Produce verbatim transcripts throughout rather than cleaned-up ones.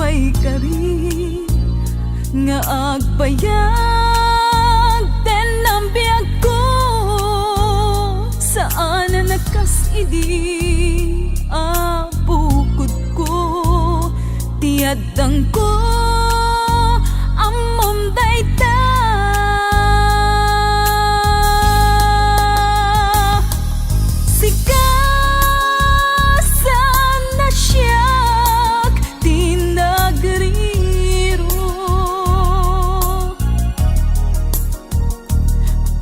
Ay kari nga agbayag ten nabiagko, saan a nakas idi a bukodko ti addangko, ammom dayta. Sika saan a siak ti nagriro.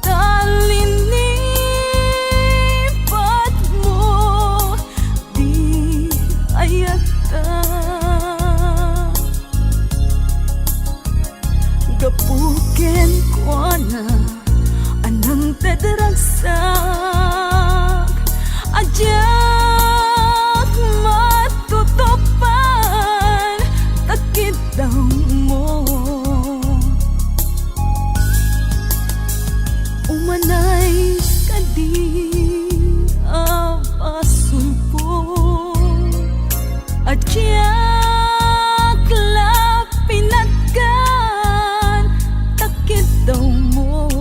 Ta linipatmo di ayatda. Gapu kenkuana a nangted ragsak a diak matutupan ta kiddawmo. Umanay kadi a basolko a diak la pinatgan ta kiddawmo.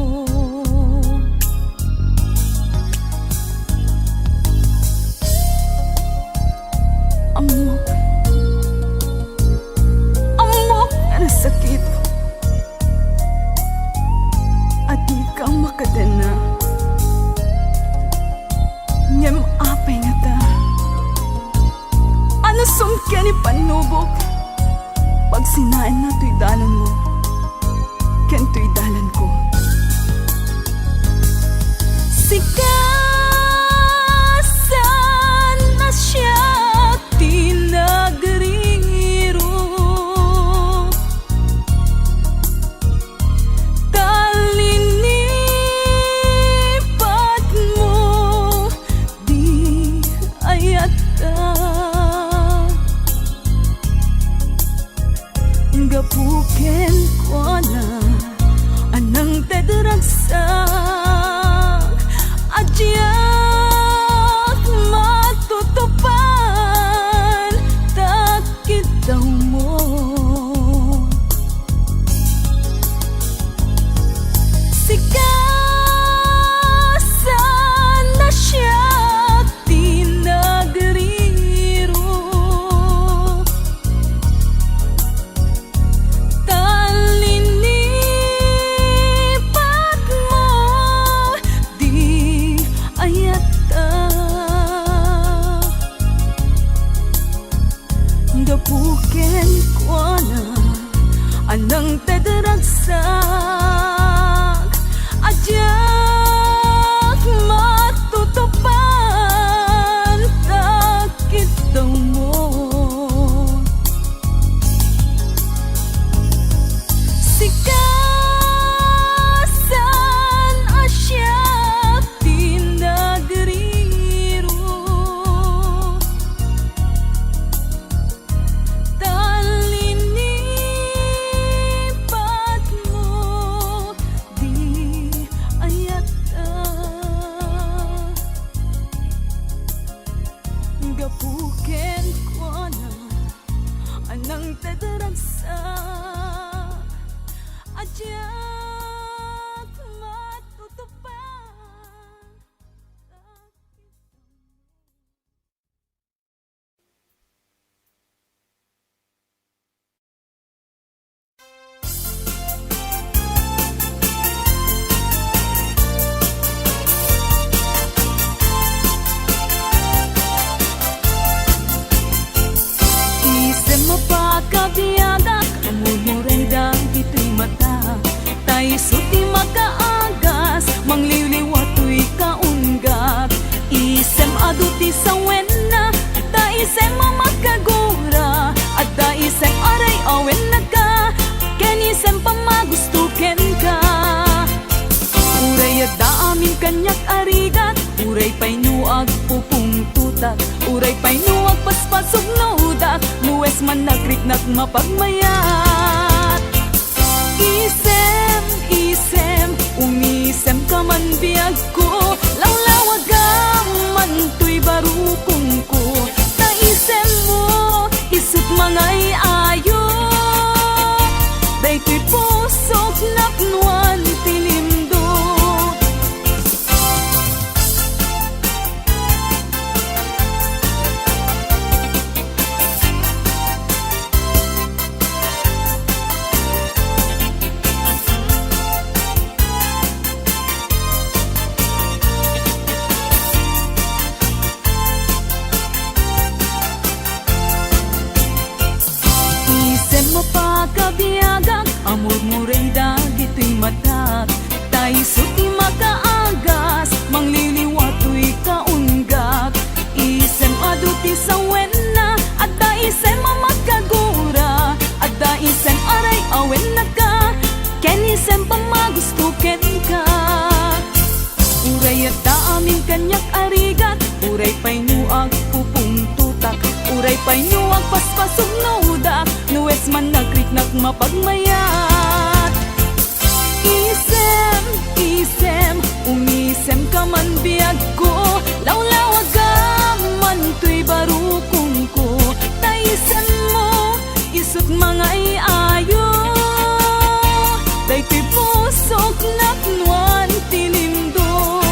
Ammok, ammok nga nasakit a dika makadenna. Ngem apay ngata? Anusom ken ni pannubok, pagsinaenna toy dalanmo ken toy dalanko. Sika saan a siak ti nagriro. Ta linipatmo di ayatda. Gapu kenkuana a nangted ragsak a diak matutupan ta kiddawmo. Sika saan a siak ti nagriro. Ta linipatmo di ayatda. Gapu kenkuana a nangted ragsak a diak matutupan ta kiddawmo. Sika saan a siak ti nagriro. Ta linipatmo di ayatda. Gapu kenkuana a nangted ragsak a diak matutupan. Isem a pakabiagak, murmuray dagitoy mata. Ta isu ti makaagas, mangliwliwa toy kaunggak. Isem adu ti sawenna, adda isem a makagura, adda isem a ray-awen kenka, ken isem pammagusto kenka. Uray adda amin kaniak a rigat, uray pay no agpupungtotak, uray pay no agpaspasugnodak, lues man nagriknak mapagmayat. Isem, isem, umisemka man biagko, lawlawagam man toy barukongko. Ta isemmo, isut' mangay-ayo, Ti pusok napnoan ti limdo. Isem a pakabiagak, amurmurey dagitoy matak. Ta isu ti makaagas, mangliliwa toy kaunggak. Isem adu ti sawenna, adda isem a makagura, adda isem a ray-awennaka, ken isem pammagusto kenka. Uray adda amin kaniak a rigat, uray pay no agpupungtotak, uray pay no agpaspasugnodak, no esman nagriknak mapagmayat. Isem, isem, umisemka man biagko, lawlawagam man toy barukongko, ta isemmo, isut' mangay-ayo, daytoy pusok napnoan ti limdo.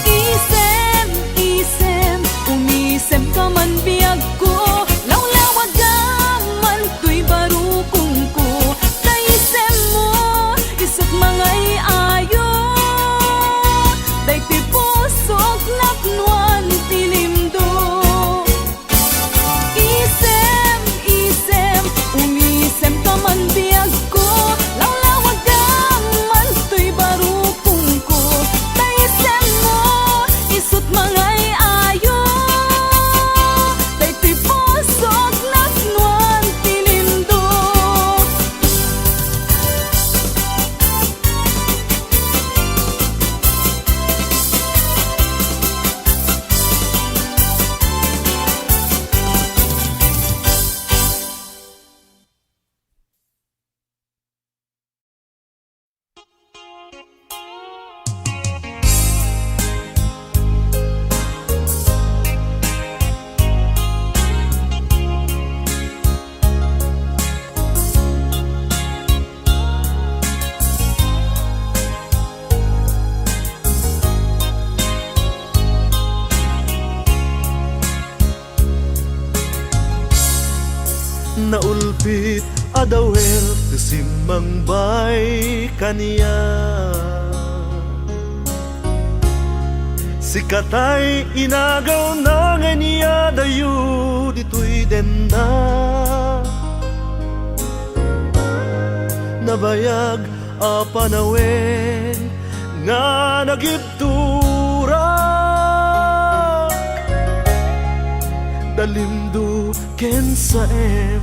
Isem, isem, umisemka man biagko, lawlawagam man toy barukongko, ta isemmo, isut' mangay-ayo, daytoy pusok napnoan ti limdo. Isem, isem, umisemka man biagko, lawlawagam man toy barukongko, ta isemmo, isut' mangay-ayo, daytoy pusok napnoan ti limdo. Naulpit a dawel ti simmangbay kaniak. Sikatay inagawna nga inyadayo ditoy denna. Nabayag a panawen nga nagibturak. Dalimdo ken saem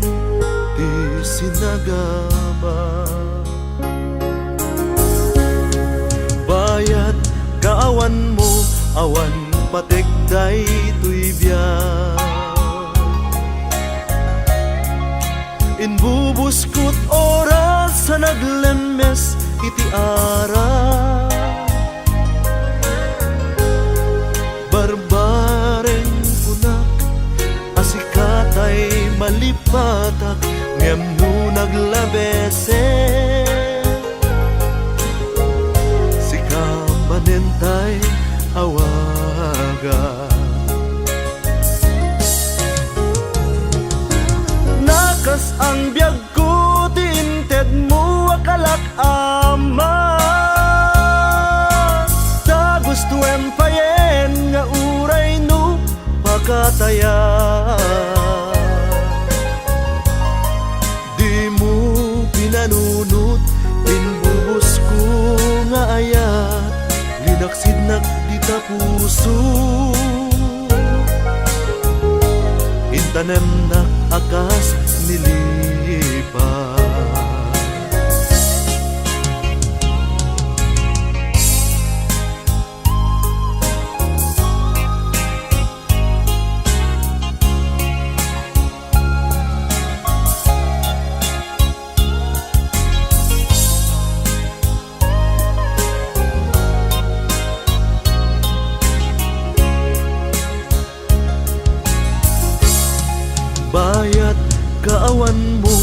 ti sinagaba. Bayat kaawanmo, awan patek daytoy biag. Imbubuskot oras a naglemmes iti ara. Barbareng kunak a sikatay malipatak, ngem no naglabesen, sika manentay awaga. Nakas-ang biag ko ti intedmo a kalak, Ama, ta gustoem payen nga uray no pakatayan, dimo pinanunot ti imbubusko nga ayat, linaksidnak dita puso. Intanemnak a kas ni lipa. Bayat kaawanmo,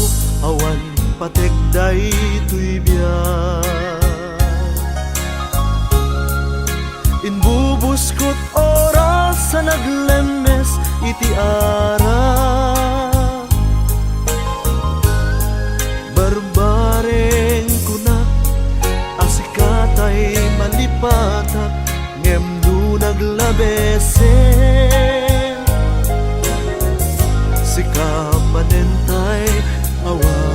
daytoy biag. Imbubuskot oras a naglemmes iti ara. Barbareng kunak a sikatay malipatak, ngem no naglabesen, sika panentay awagan.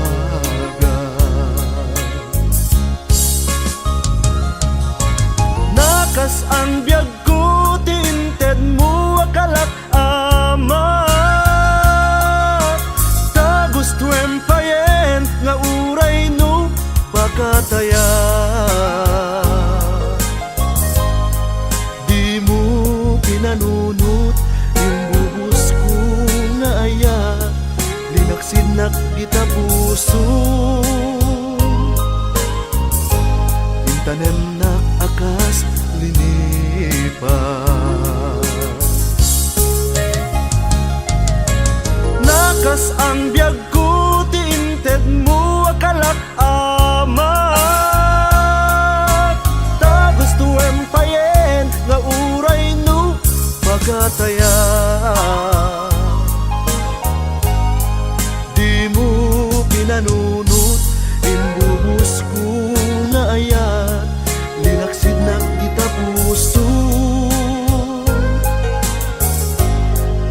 Nakasaan biagko ti intedmo a kalak, Ama, ta gustoem payen nga uray no pakatayak. Dimo pinanunot, imbubusko nga ayat, linaksidnak dita puso. Intanemnak a kas linipas. Nakas-an biagko ti intedmo a kalak, Ama, ta gustoem payen nga uray no pakatayak. Dimo pinanunot, imbubusko nga ayat, linaksidnak dita puso.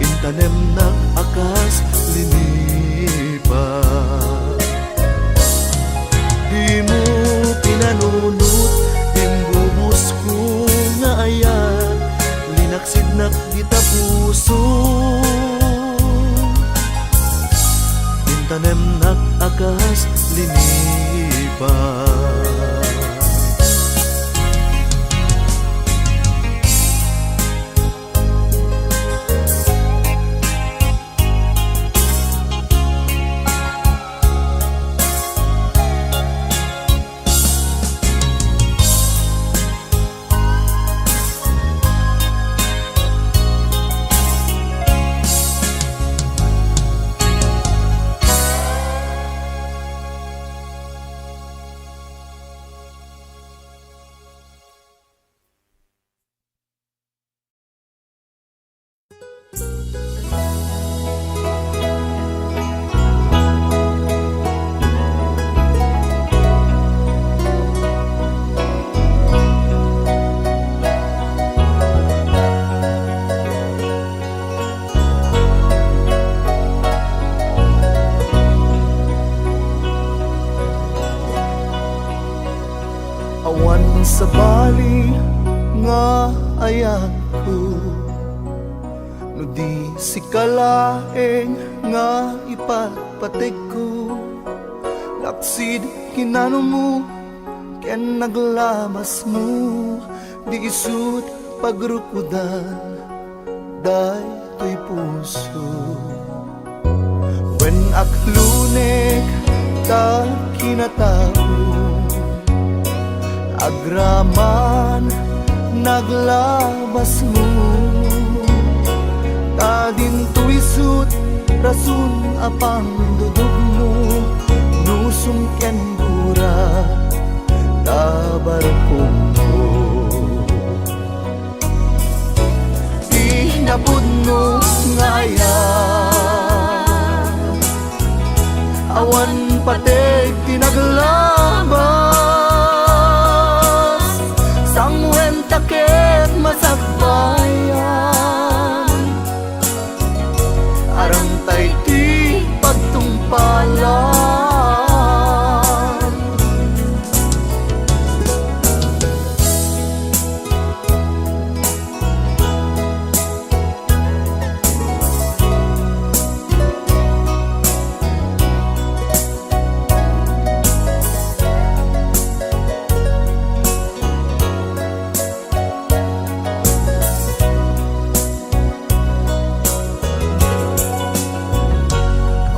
Intanemnak a kas linipas. Dimo pinanunot, imbubusko nga ayat, linaksidnak dita puso. Intanemnak a kas linipas. Awan sabali nga ayatko, no di sika laeng nga ipatpategko. Laksid kinanumo ken naglabasmo, di isut' pagrukodan daytoy puso. Wen, aklunek ta kinatao, agraman naglabasmo, ta dinto isut' rason a pangdudugmo, nusong ken gura ta barkokmo. Ti napudno nga ayat, awan pateg ti naglabas, sanguen ta ket masakbayan. Aramtay ti pagtungpalan.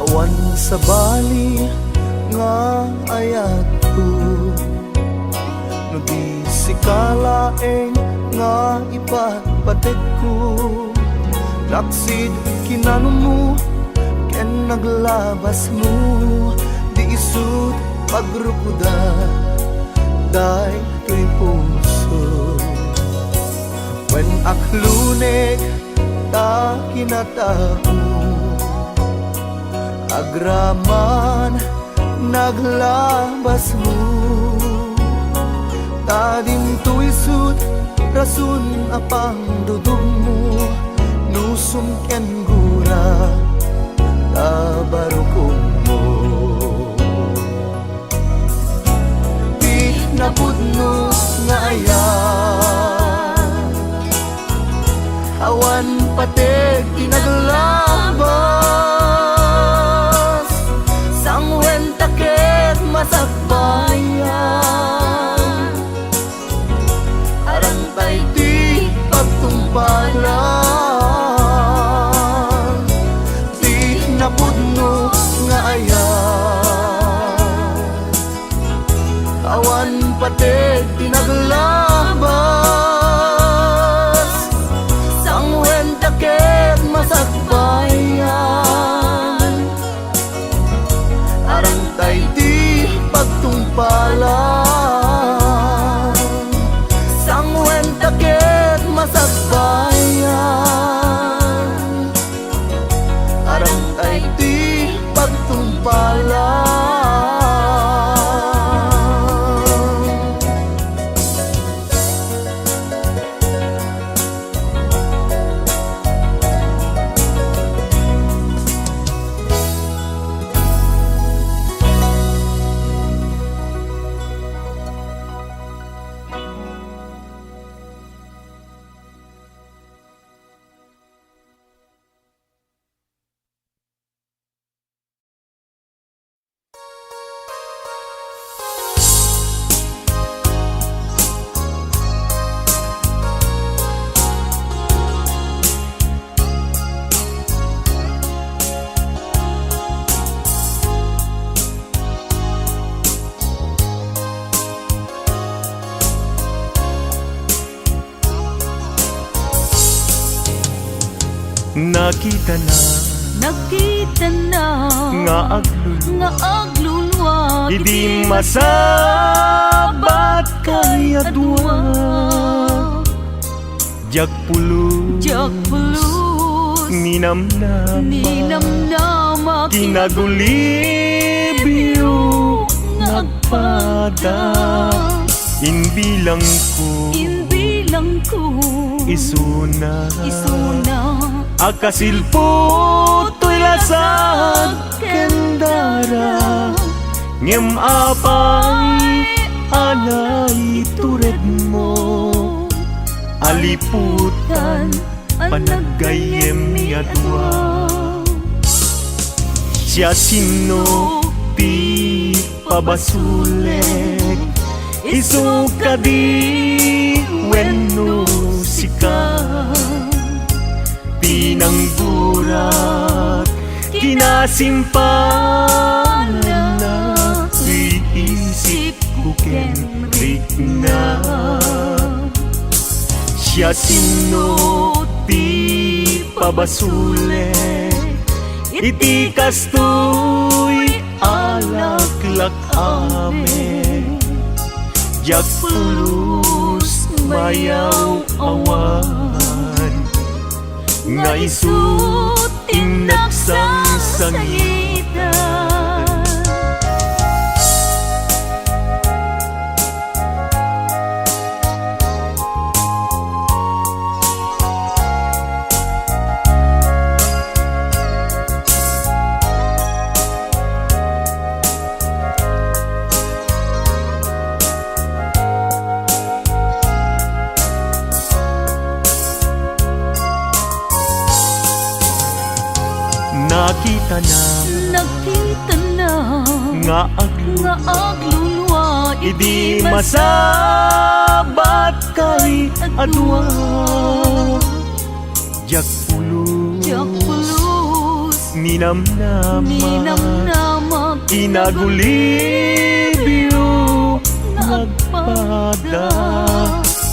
Awan sabali nga ayatko, no di sika laeng nga ipatpategko. Laksid kinanumo ken naglabasmo, di isut' Rukoda daytoy puso, wen aklunek ta kinatao. Agraman naglabasmo, ta dinto isut' rason a pangdudummo, nusum ken gura ta barukommo. Ti napudno nga ayat, awan pateg ti naglabas, sangwenta ket masakbayan. Arantay ti pagtungpalan, ti napudno nga ayat. Awan pateg ti naglabas, sangwenta ket masakbayan. Arantay ti pagtungpalan, sangwenta ket masakbayan. Arantay ti pagtungpalan. Nakitana, nakitana nga agluluwa, nga agluluwa idi masabat kay a dua. Diak pulos, diak pulos ninamnama, ninamnama, kinagulibyo nga agpada. Imbilangko, imbilangko, isuna, isuna, a kasilpo toy lasag ken dara. Ngem apay a naituredmo a liputan a naggayyemmi a dua. Siasino ti pabasolek? Isu kadi wenno sika? Pinanggurak, kinasimpalanna, ti isipko ken rikna. Siasino ti pabasolek iti kastoy a laklak-amek? Diak pulos mayaw-awan nga isu ti nagsangsangitan. Nakitana, nakitana nga aglu-, nga agluluwa idi masabat kay a dua. Diak pulos, diak pulos ninamnama, ninamnama, kinagulibyo nga agpada.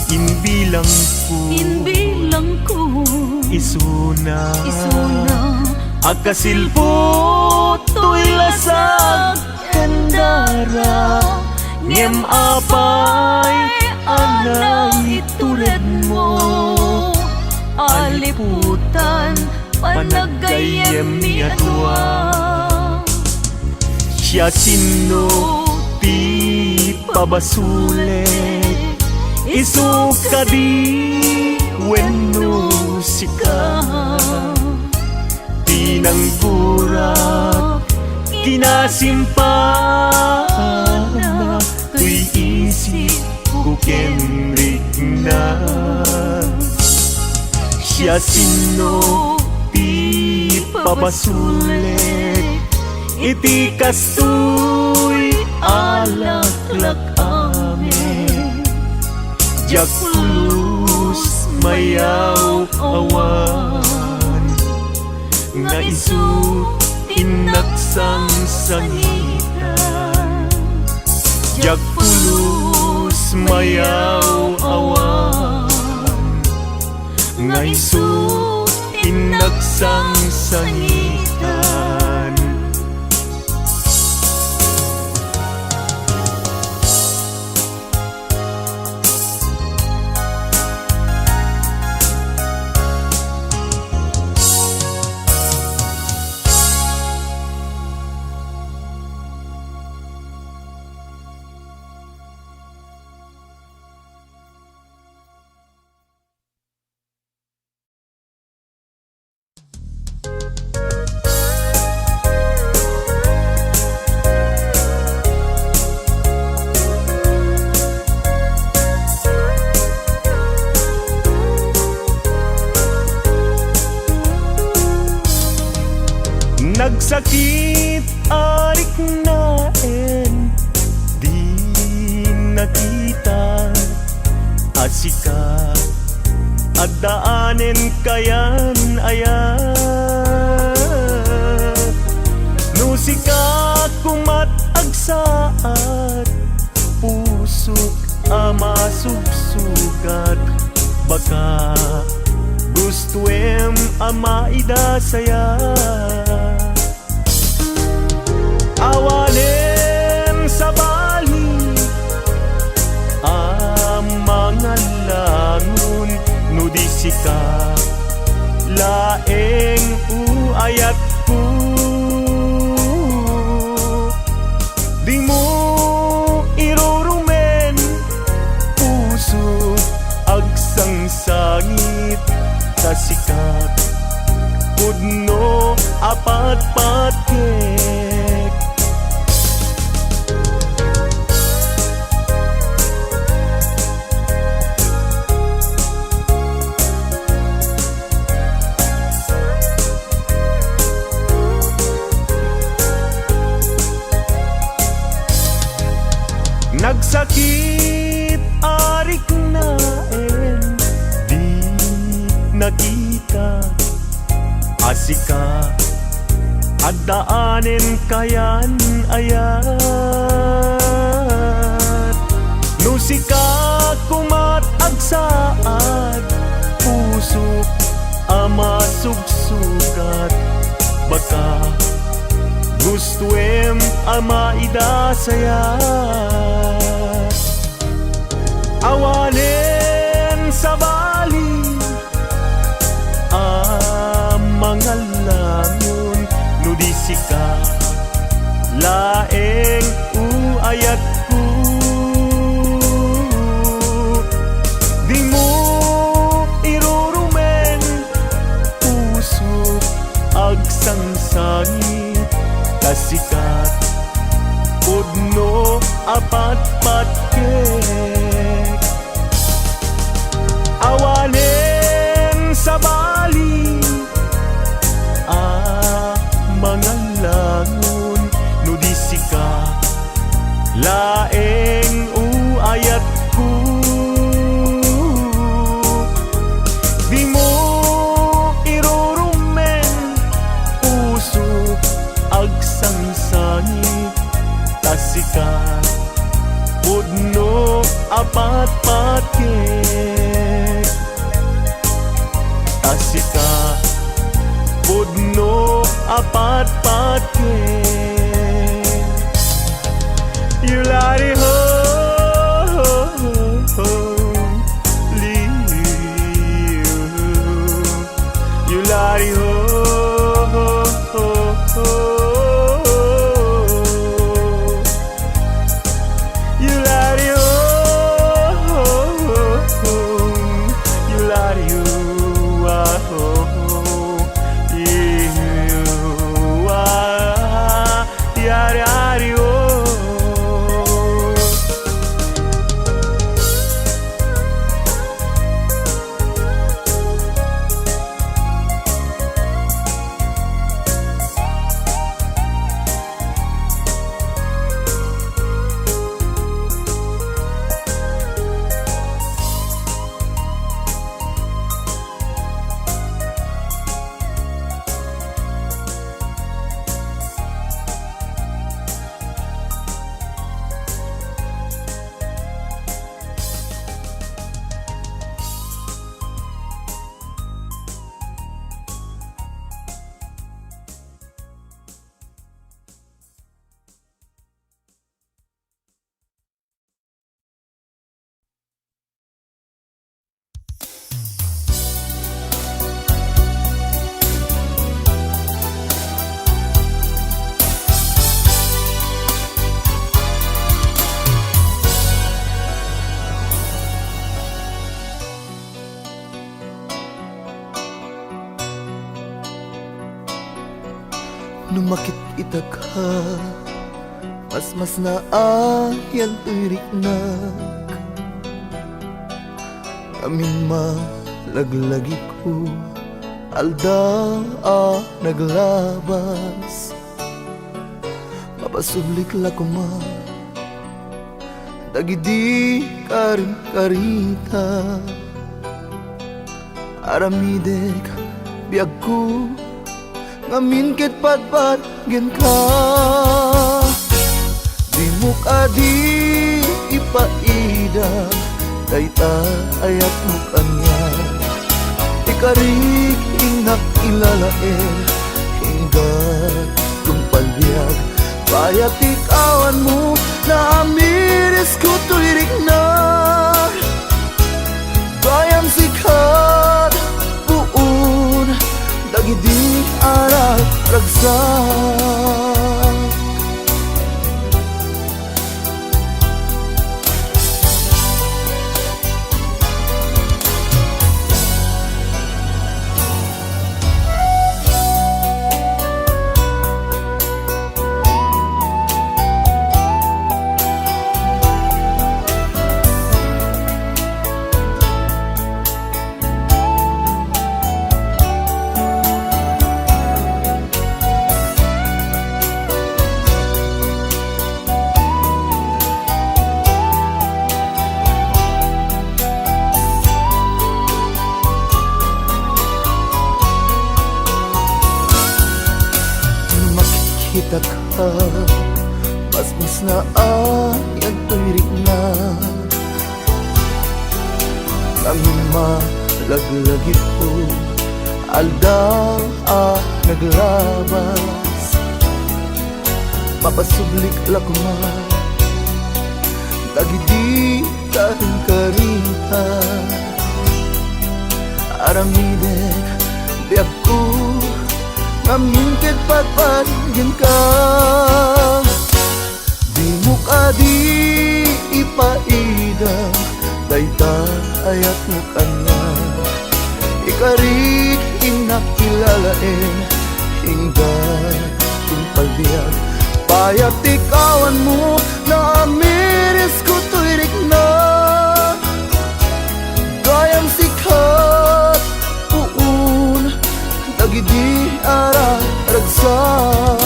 Imbilangko, imbilangko, isuna, isuna, a kasilpo toy lasag ken dara. Em apay a naituredmo a liputan panaggayyemmi a dua. Siasino ti pabasolek? Isu kadi wenno sika? Ti nanggurak, kinasimpaanna, toy isipko ken rikna. Siasino ti pabasolek iti kastoy a laklak-amek? Diak pulos mayaw-awan nga isu ti nagsangsangitan. Diak pulos mayaw-awan nga isu ti nagsangsangitan. Nagsakit a riknaen, di nakita a sika, addaanen kayan-ayat. No sika komat agsaad, pusok a masugsugat, baka gustoem a maidasayat. Awanen sabali a mangallangon no di sika laeng o ayatko. Dimo irurumen, puso, agsangsangit ta sika pudno a patpatkek. Nagsakit a riknaen, di nakita a sika, addaanen kayan-ayat. No sika komat agsaad, puso a masugsugat, baka gustoem a maidasayat. Awanen sabali a mangallangon no di sika laeng o ayatko. Dimo irurumen, puso, agsangsangit ta sika pudno a patpatkek. Awanen sabali a mangallangon no di sika laeng o ayatko. Dimo irurumen, puso, agsangsangit ta sika pudno a patpatkek. Ta sika pudno a patpatkek. You love it, ho. Makitkitaka, masmasna a yantoy riknak. Ngamin malaglagipko, aldaw a naglabas. Mapasublik la koma dagidi karin-karita. Aramidek, biagko, ngamin ket patpat kenka. Dimo kadi ipaida dayta a yatmok ania. Ikarik, innak ilalaed, inggat tungpal biag. Bayat ti kawanmo, naamiris ko toy riknak. Gayam sikat, puon dagidi a ragragsak. Makitaka, masmasna a yantoy riknak. Ngamin malaglagipko, aldaw a naglabas. Mapasublik la koma dagidi karin-karita. Aramidek, biagko, ngamin ket patpat kenka. Dimo kadi ipaida dayta a yatmok ania. Ikarik, innak ilalaed, inggat tungpal biag. Bayat ti kawanmo, naamiris ko toy riknak. Gayam sikat, puon dagidi a ragragsak.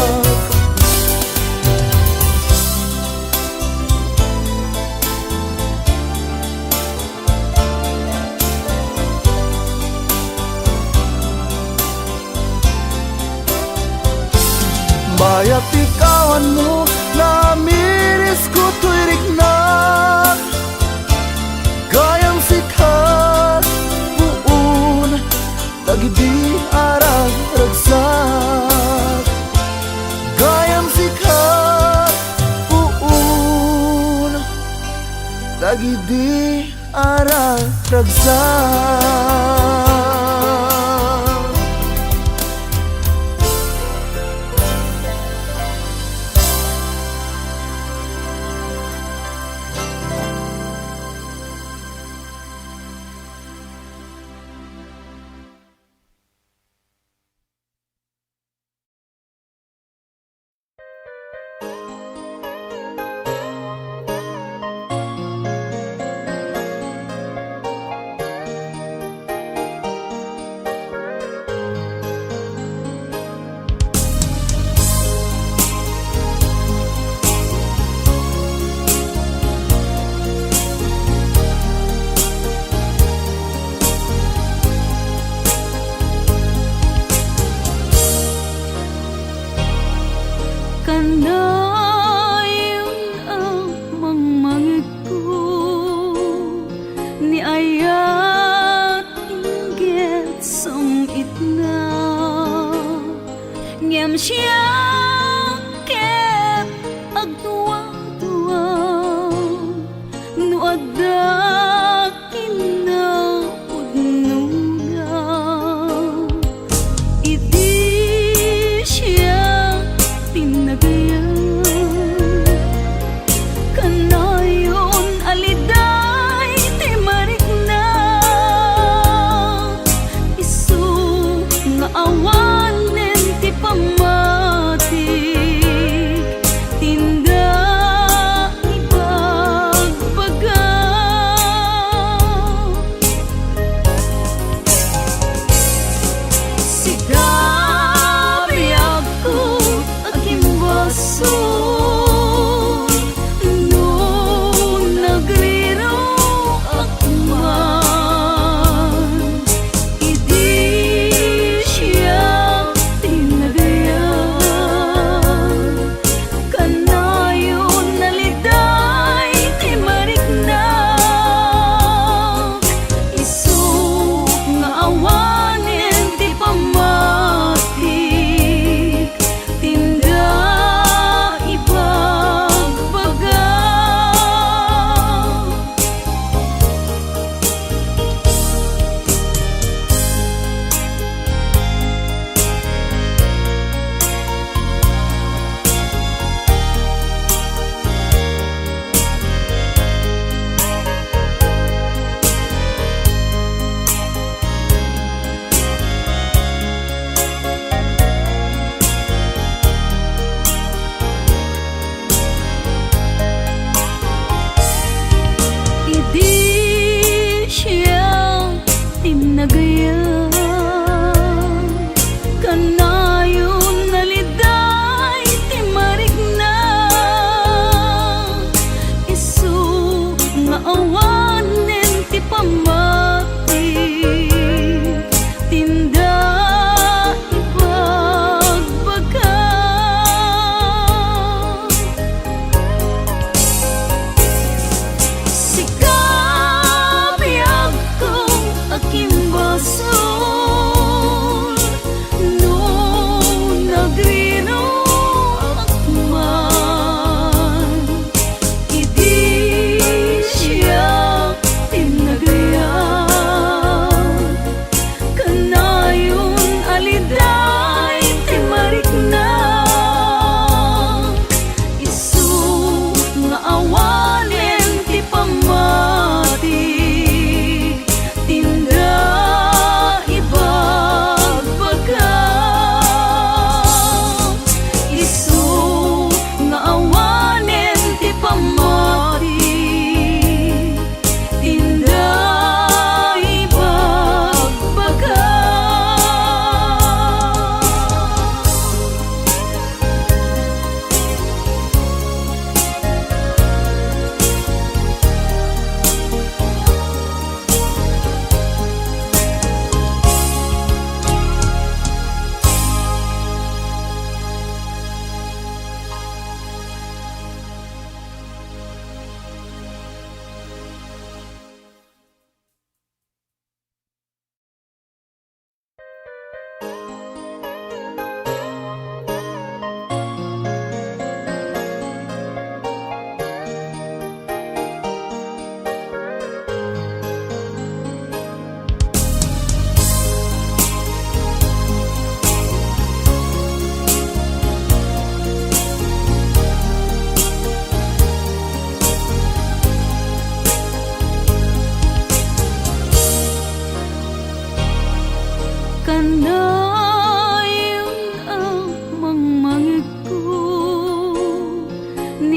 Bayat ti kawanmo, naamiris ko toy riknak. Gayam sikat, puon dagidi a ragragsak. Gayam sikat, puon dagidi a ragragsak.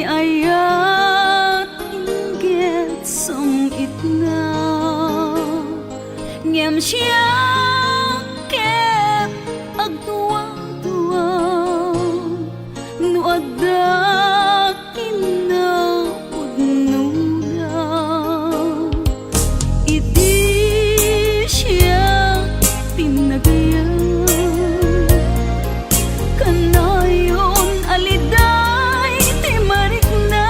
Ayat inggit sum-itna, ngem siak ket agduadua no adda kinapudnona. Idi siak ti nagayat, kanayon a liday ti marikna.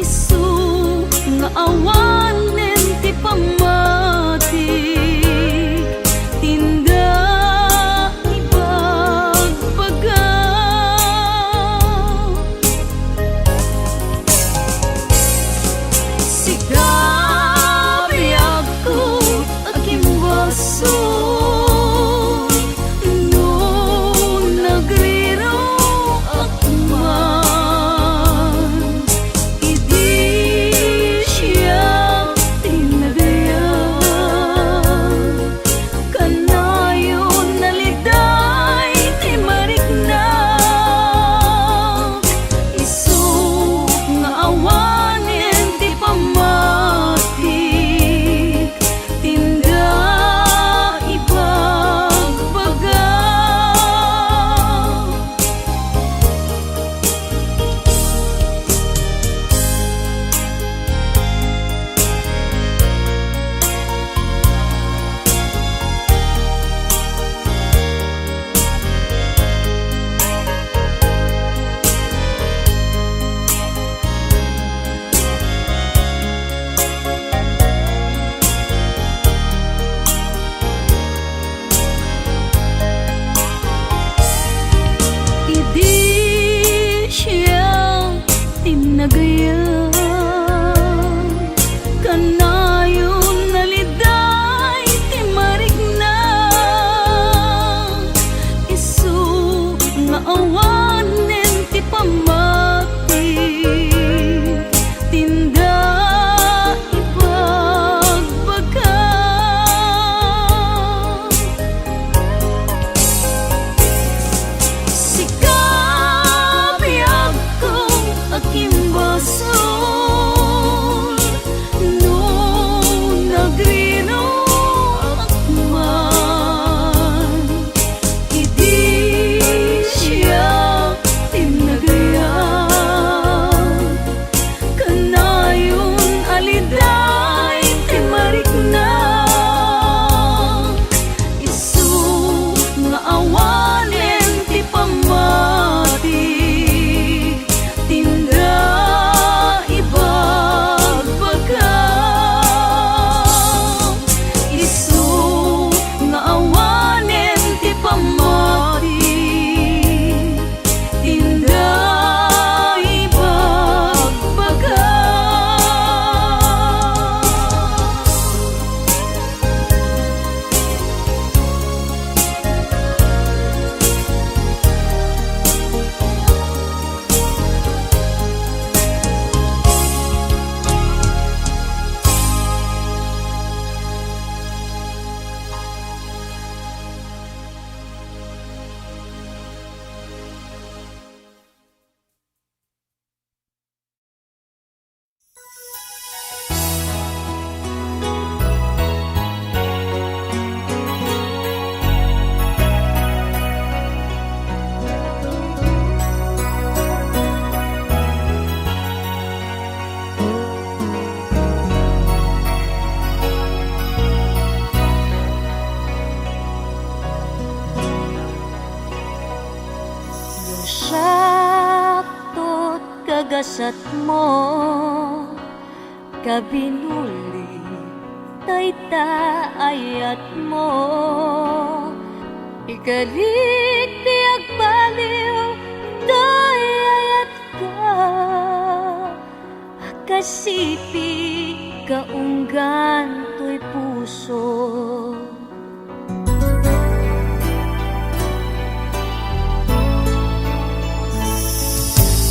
Isu nga awanen ti pammatik, tinda ibagbaga. Sika, biagko, a kimbasol, no nagriruak man, idi siak ti nagayat, kanayon a liday ti marikna. Isu nga awanen ti pammatik, tinda ibagbaga. Idi siak ti nagayat, kanayon a liday ti marikna. Isu nga awanen ti pammatik, tinda ibagbaga. Sika, biagko, a kimbasol, no nagriruak man, idi siak ti nagayat, kanayon a liday ti marikna. Isu nga awanen ti pammatik, tinda ibagbaga. Isu nga awanen ti pammatik, tinda ibagbaga. No siak to't kagasatmo, kabinuli dayta ayatmo. Ikalik ti agbaliw toy ayatka, a kasipi kaunggan toy puso.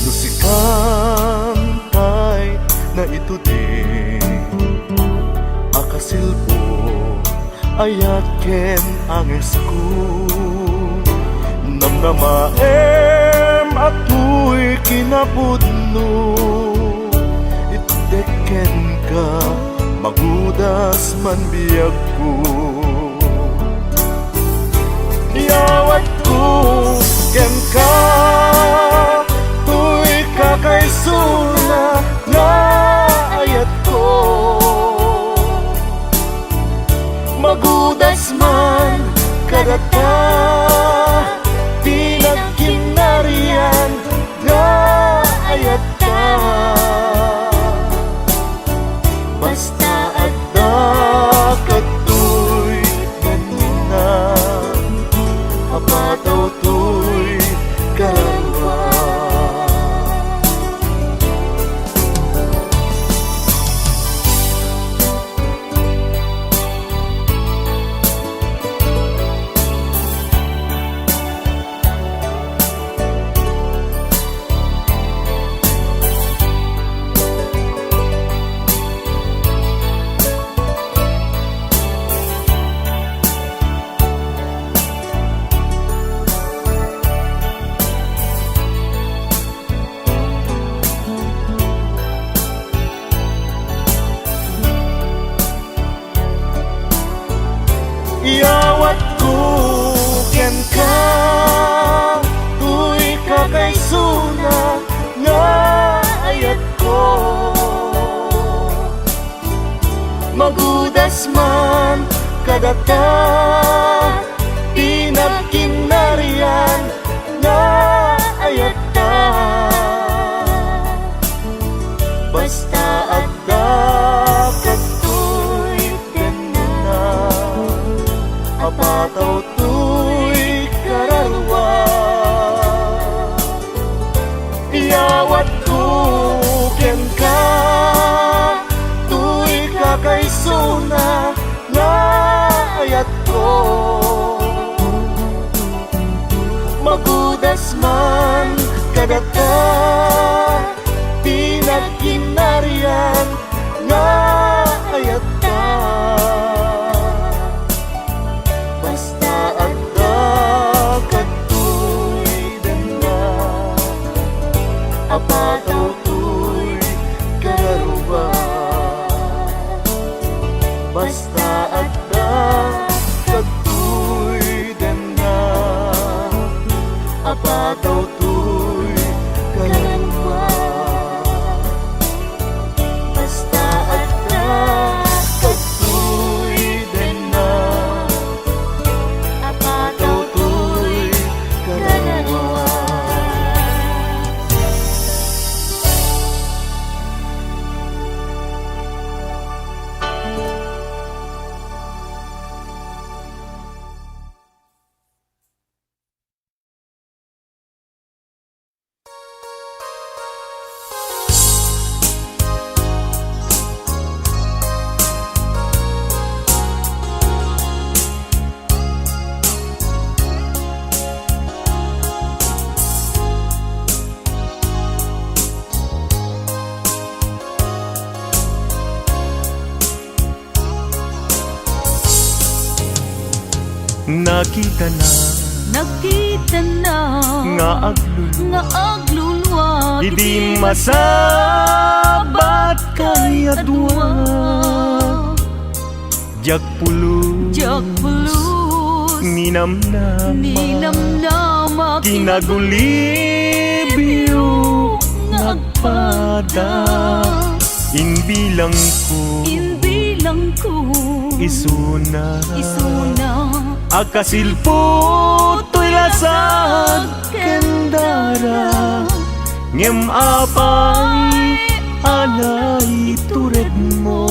No sikan tay naitudi a kasilpo, ayat ken angesko, namnamaem Atoy kinapudno, itdek kenka, magudas man biagko. Iyawatko kenka, toy kakaisuna nga ayatko. Magudas man kadata ti nagkinarian nga ayatta. Basta adda kadtoy ganina, apatawtoy kararua. Iyawatko kenka, toy kakaisuna nga ayatko. Magudas man kadata ti nagkinarian nga ayatta. Basta adda kadtoy tenna, apatawtoy kararua. Iyawatko kenka, toy kakaisuna nga ayatko. Magudas man kadata ti nagkinarian nga ayatta. Basta adda kadtoy denna, apatawtoy kararua. Basta adda kadtoy denna, apatawtoy kararua. Basta adda kadtoy denna, apatawtoy kararua. Nakitana, nakitana nga agluluag, nga agluluag idi masabat kayadua. Diak pulos, diak pulos ninamnamak, ninamnamak kinagulibio nga agpada. Imbilangko, imbilangko isuna, isuna a kasilpo toy lasag ken dara. Ngem apay a naituredmo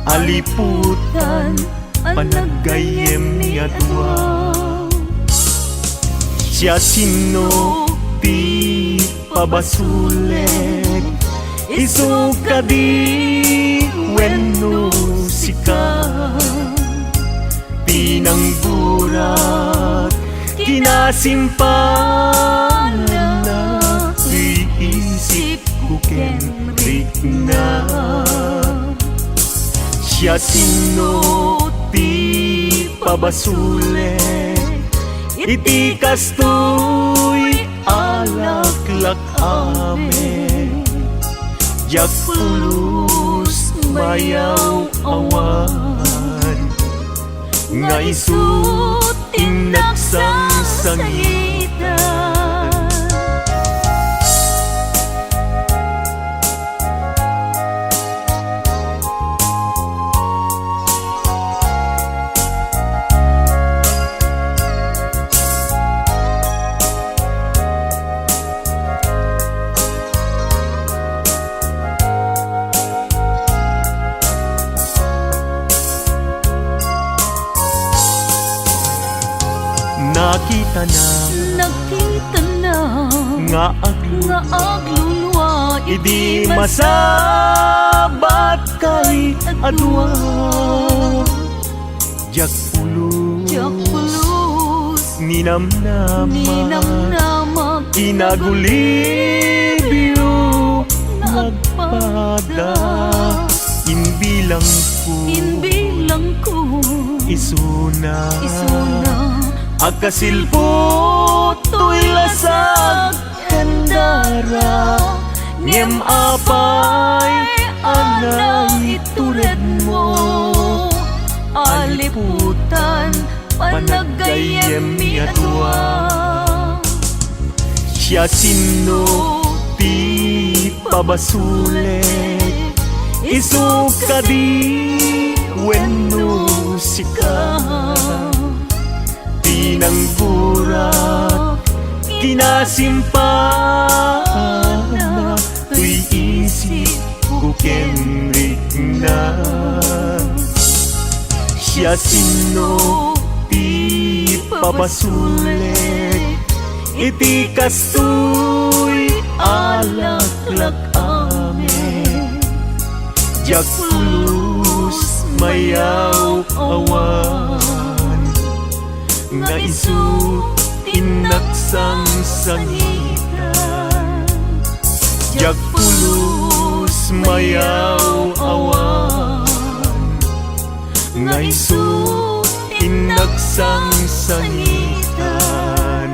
a liputan panaggayyem ni a dua. Siasino ti pabasolek, isu kadi wenno sika? Pinangburak, kinasimpalanna, iisipko ken rikna. Siasino ti pabasolek iti kastoy a alaklak amin. Diak pulos mayaw-awan nga isu ti nagsangsangitan. Nakitana, nakitana nga aglu-, nga aglulua idi masabat kay a dua. Diak pulos, diak pulos ninamnama, ninamnama, inagulibyo nga agpada. Inbilangko, inbilangko isuna, isuna a kasilpo toy lasag ken dara. Ngem apay a naituredmo a liputan panaggayyemmi a dua? Siasino ti pabasolek, isu kadi wenno sika? Pinanggurak, kinasimpana toy isipko ken rikna. Siasino ti pabasolek iti kastoy a laklak amin? Diak pulos mayaw-awan nga isu ti nagsangsangitan. Diak pulos mayaw-awan nga isu ti nagsangsangitan.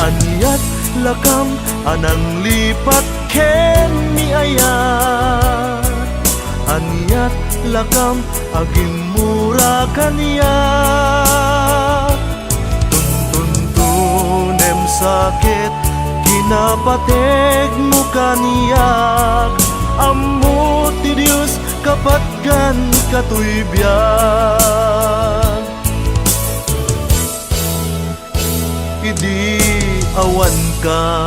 Aniat lakam a nanglipat ken ni ayat? Aniat lakam a gimmura kaniak? Tuntuntunem sakit, kinapategmo kaniak. Ammo ti Dios, kapatgan katoy biag. Idi awanka,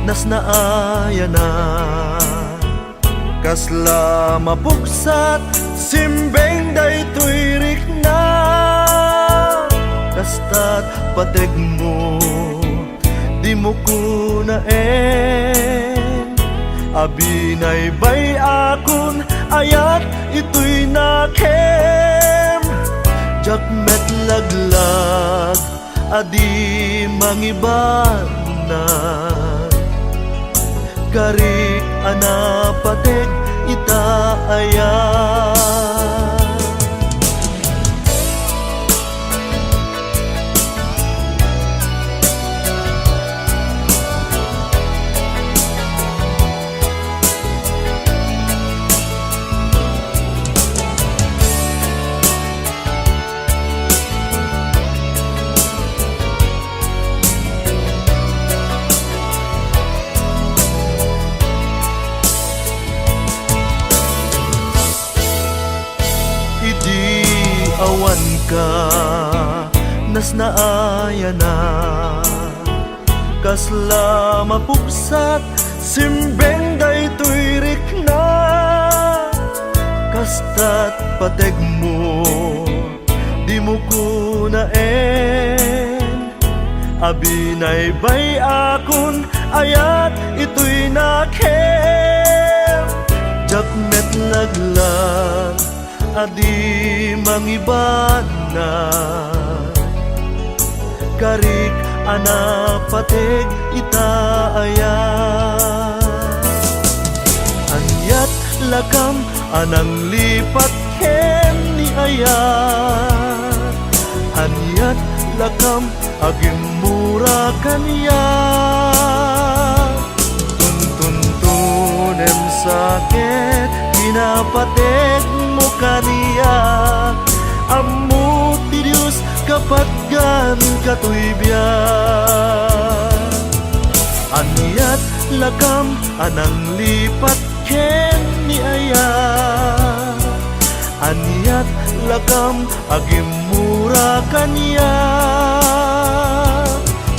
nasnaayanak. Kasla mapugsat, simbeng daytoy rikna. Kasta't pategmo, dimo kunaen a binaybay-akon, ayat itoy nakem. Diak met laglag a di mangibanag. Karik a napateg ita aya. Idi awanka, nasnaayanak. Kasla mapugsat, simbeng daytoy rikna. Kasta't pategmo, dimo kunaen. Abinaybay-akon, ayat itoy nakem. Diak met laglag a di mangibanag. Karik a napateg ita aya. Aniat lakam a nanglipat ken ni aya. Aniat lakam a gimmura kaniak. Tuntuntunem sa ket kinapategmo kaniak. Ammo ti Dios kapatgan katoy biag. Aniat lakam a nanglipat ken ni aya. Aniat lakam a gimmura kaniak.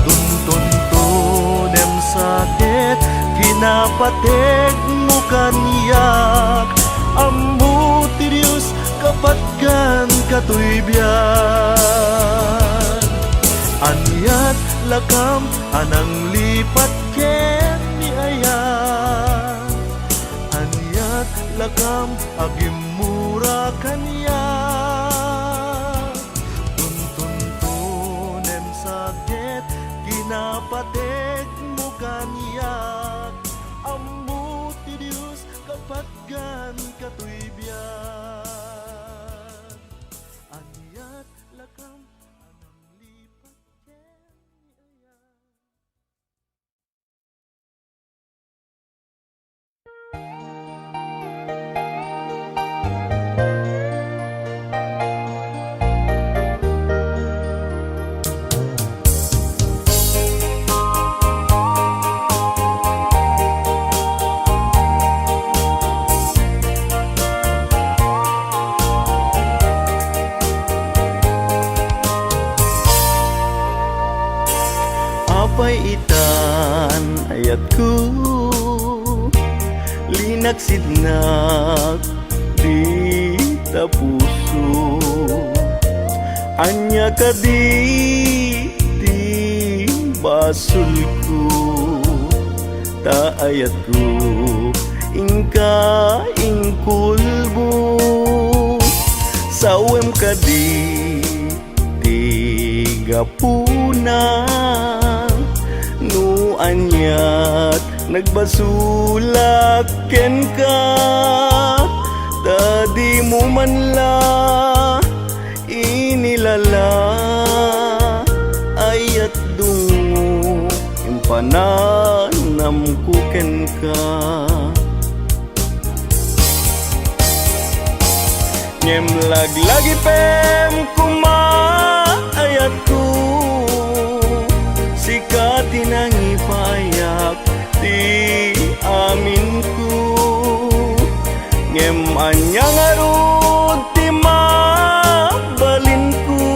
Tuntuntunem sa ket kinapategmo kaniak. Ammo ti Dios kapatgan katoy biag. Aniat lakam a nanglipat ken ni aya. Aniat lakam a gimmura kaniak. Tuntuntunem sa ket kinapategmo kaniak. Ammo ti Dios kapatgan katoy biag. Aniat lakam a nanglipat ken ni aya. Apay itan, ayatko, linaksidnak dita puso. Ania kadi ti basolko? Ta ayatko, inka inkulbo. Sawem kadi ti gapuna no aniat nagbasolak kenka, ta dimo man la inilala. Ayat dungngo, impananamko kenka. Ngem laglagipem koma, ayatko, sika ti nangipayak ti aminko. Ngem ania ngarud ti mabalinko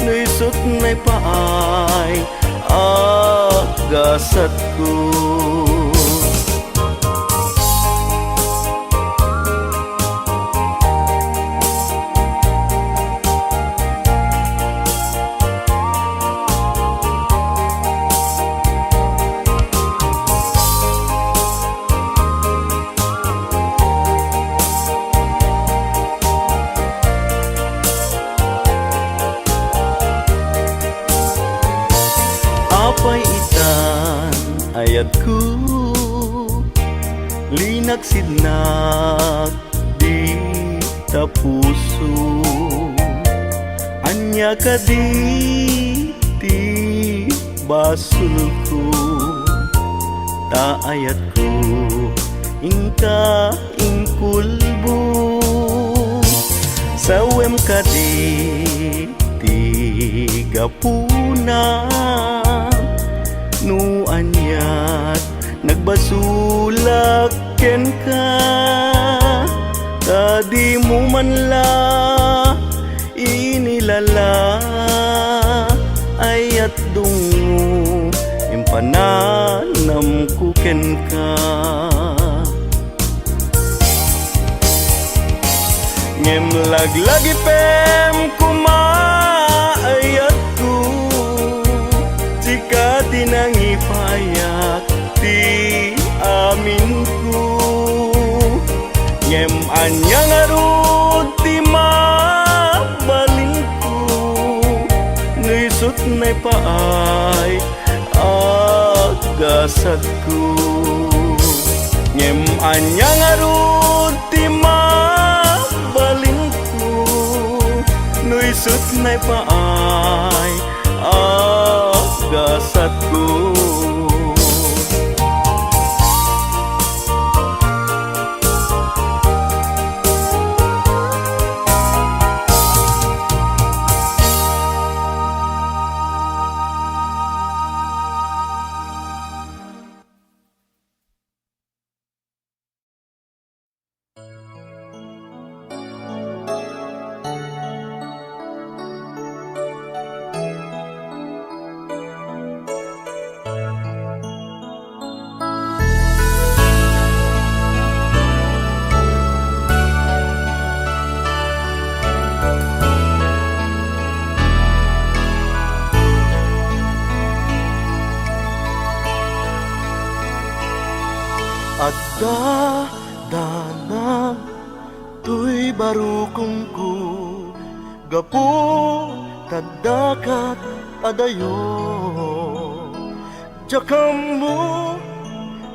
no isut' naipaay a gasatko? Apay itan, ayatko, linaksidnak dita puso. Ania kadi ti basolko? Ta ayatko, inka inkulbo. Sawem kadi ti gapuna no aniat nagbasolak kenka, ta dimo man la inilala? Ayat dungngo, pananamko kenka. Ngem laglagipem koma, ayatko, sika ti nangipayak ti aminko. Ngem ania ngarud ti mabalinko no isut' naipaay a gasatko? Ngem ania ngarud ti mabalinko no isut' naipaay a gasatko? Adda danag toy barukongko, gapu ta addakat adayo. Diak ammo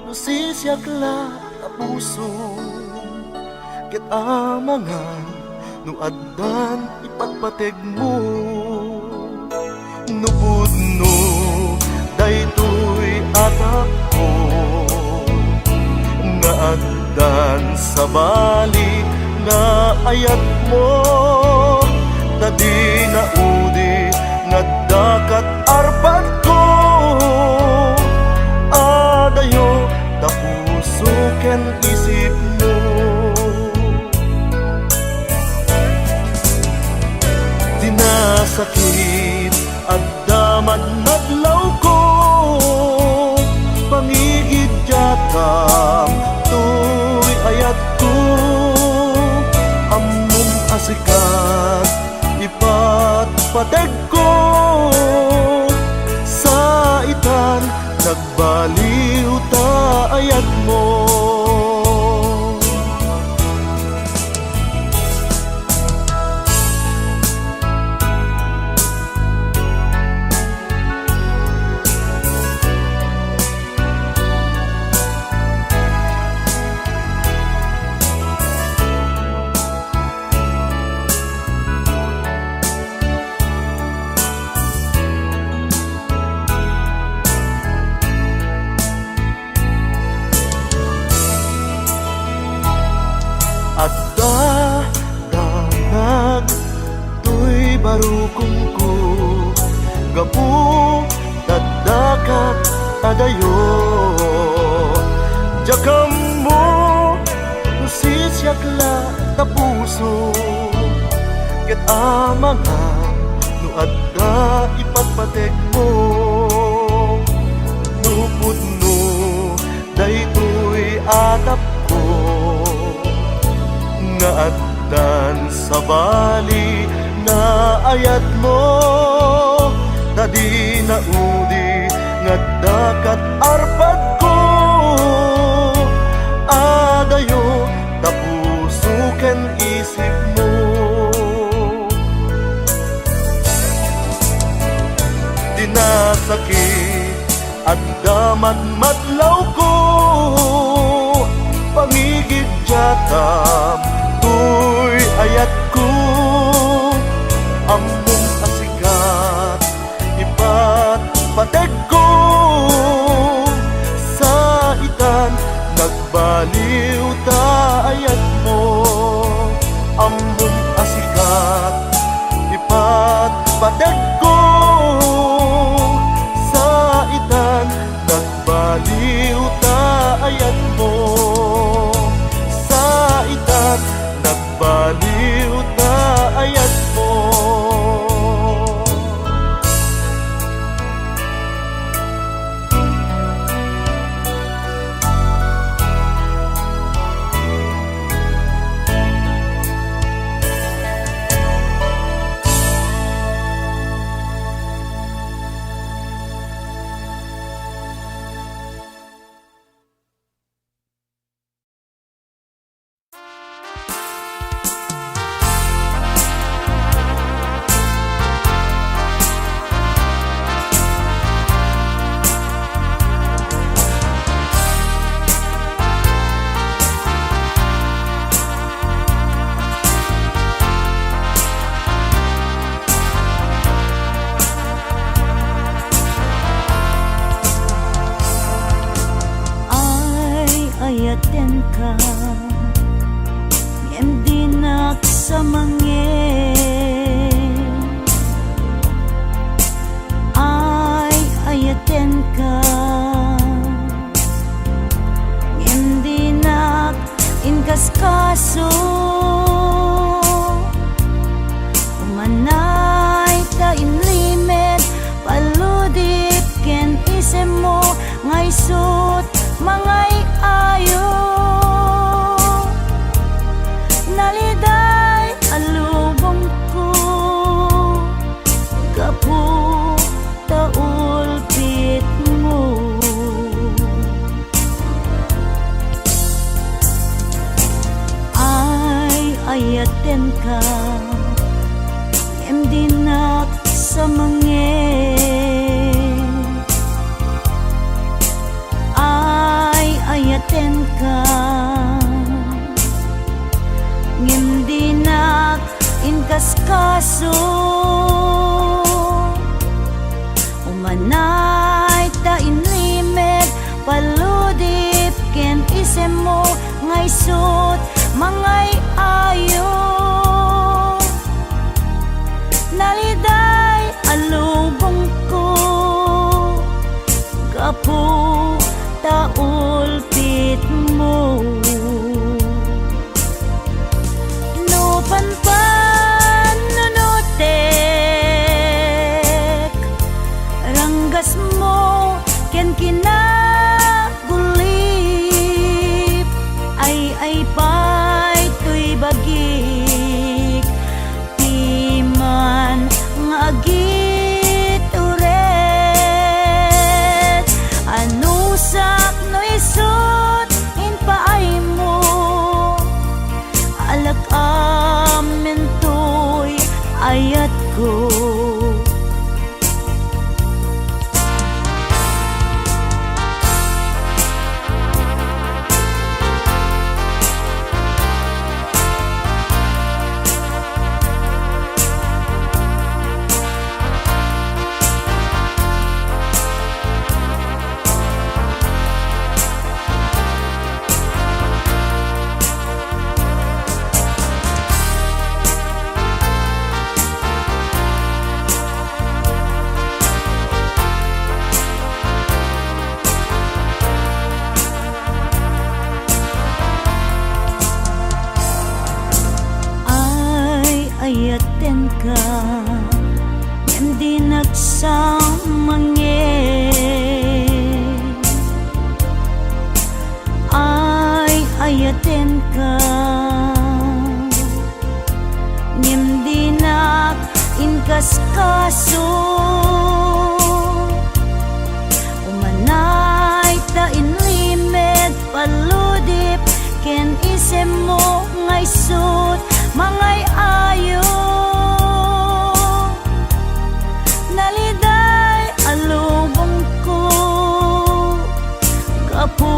no sisiak la ta puso ket amangan no addan ipatpategmo. No pudno daytoy a tapko nga addan sabali nga ayatmo, ta dina udi nga addakat arpadko. Adayo ta puso ken isipmo. Dina sakit adda madmadlawko, pangigiddiatam toy ayatko. Ammom a sikat ipatpategko, saitan nagbaliw ta ayatmo. Adda danag toy barukongko, gapu ta addakat adayo. Diak ammo no sisiak la ta puso ket amangan no adda ipatpategmo. No pudno daytoy a tapko nga addan sabali nga ayatmo, ta dina udi nga addakat arpadko. Adayo ta puso ken isipmo. Dina sakit adda madmadlawko, pangigiddiatam toy ayatko. Ammom a sikat ipatpategko, saitan nagbaliw ta ayatmo. Ammom a sikat ipatpategko, saitan nagbaliw ta ayatmo. Saitan nagbaliw ta ayatmo. Ayatenka, ngem dinak sa mangngeg. Ay, ayatenka, ngem dinak inkaskaso. Umanay ta inlimed, paludip ken isemmo nga isut' mangay-ayo. Naliday a lubongko gapu ta ulpitmo. Ay, ayatenka, ngem dinak sa mangngeg. Ay, ayatenka, ngem dinak inkaskaso. Umanay ta inlimed, paludip ken isemmo nga isut' mangay-ayo. Naliday a lubongko gapu ta ulpitmo. No panpanunotek, ranggasmo ken kinagulip, ay-ay pay toy bagik. Diman nga agitured, anusak no isut' impaaymo, alak-amin toy ayatko. Ay, ayatenka, ngem dinak sa mangngeg. Ay, ayatenka, ngem dinak inkaskaso. Umanay ta inlimed, paludip ken isemmo nga isut' mangay-ayo. Naliday a lubongko gapu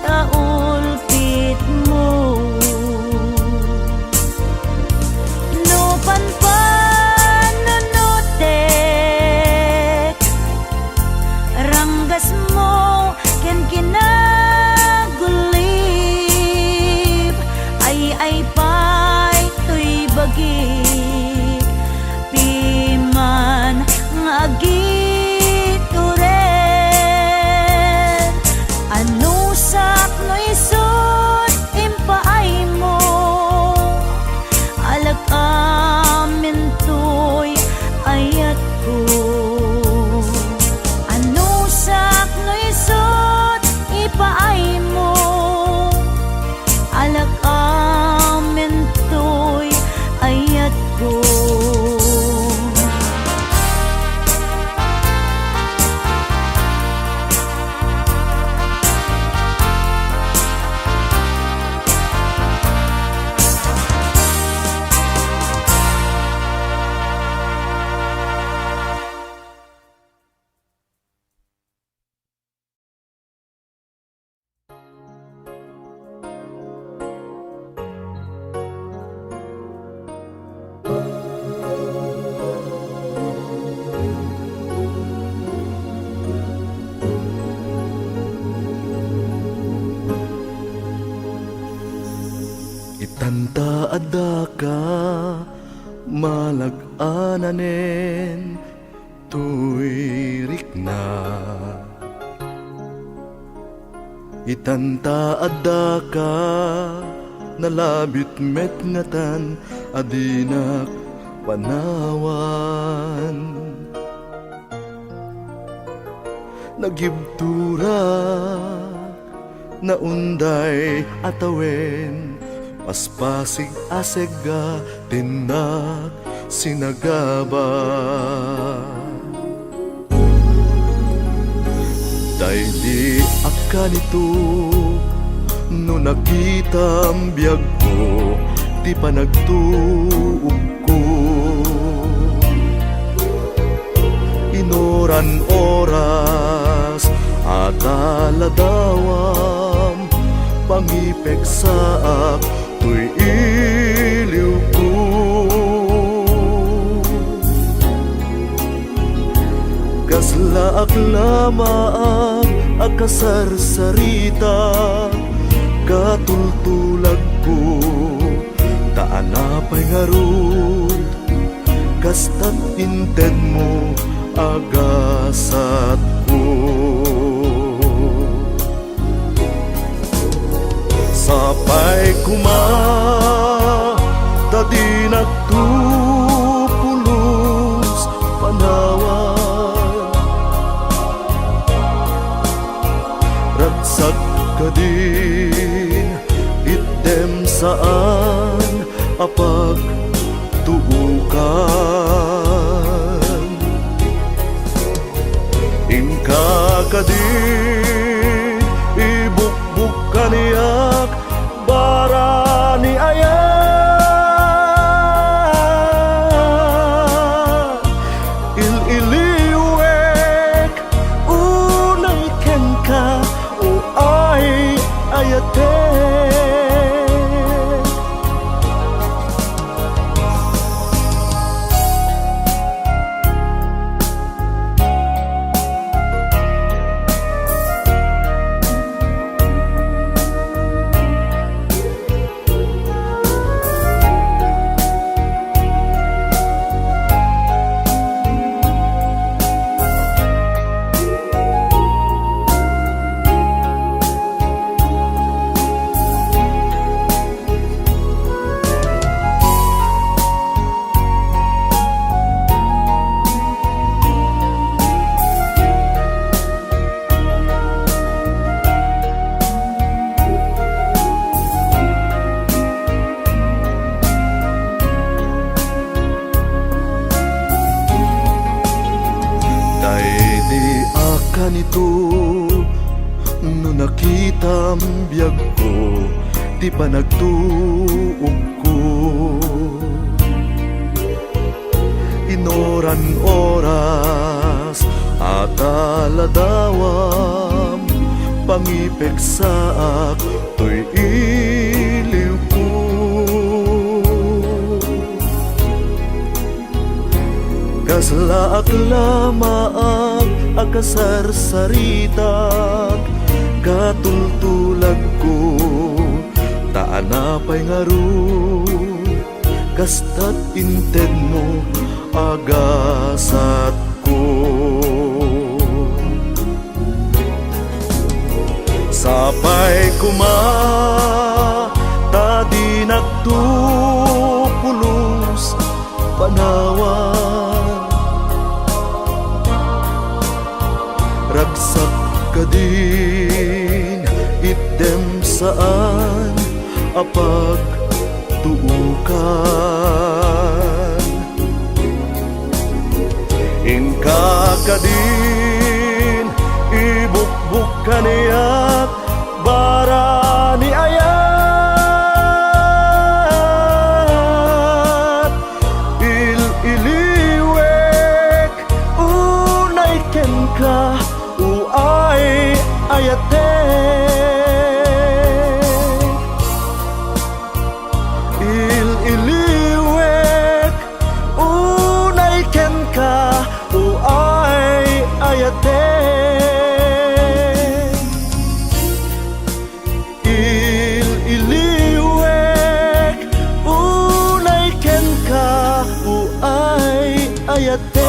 ta ulpitmo. No panpanunotek, ranggasmo ken kinagulip, ay-ay pay toy Itanta addaka malag-ananen toy rikna. Itanta addaka nalabit met ngatan a dinak panawan. Nagibturak, naunday a tawen, paspasig a segga, tinnak sinagaba. Daydi a kanito, no nakitam biagko ti panagtuokko. Inoran oras a taladawam, pangipeksaak toy iliwko. Kaslaak la maag a kasarsarita, katultulagko, ta anapay ngarud, kastat intedmo a gasatko. Sapay koma ta dinak to pulos panawan. Ragsak kadin, itdem saan a pagtuokan. Inka kadin, ibukbuk kaniak barani ayat. Il-iliwek unay kenka, o ay ayatek. Daydi a kanito, no nakitam biagko ti panagtuokko. Inoran oras a taladawam, pangipeksaak toy iliwko. Kaslaak la maag a kasarsaritak, katultulagko, ta anapay ngarud, kastat intedmo a gasatko. Sapay koma ta dinak to pulos panawan. Ragsak kadin, itdem saan a pagtuokan. Inka kadin, ibukbuk kaniak barani ayat. Il-iliwek unay kenka, o ay ayatek. Il-iliwek unay kenka, o ay ayatek. Il-iliwek Ayat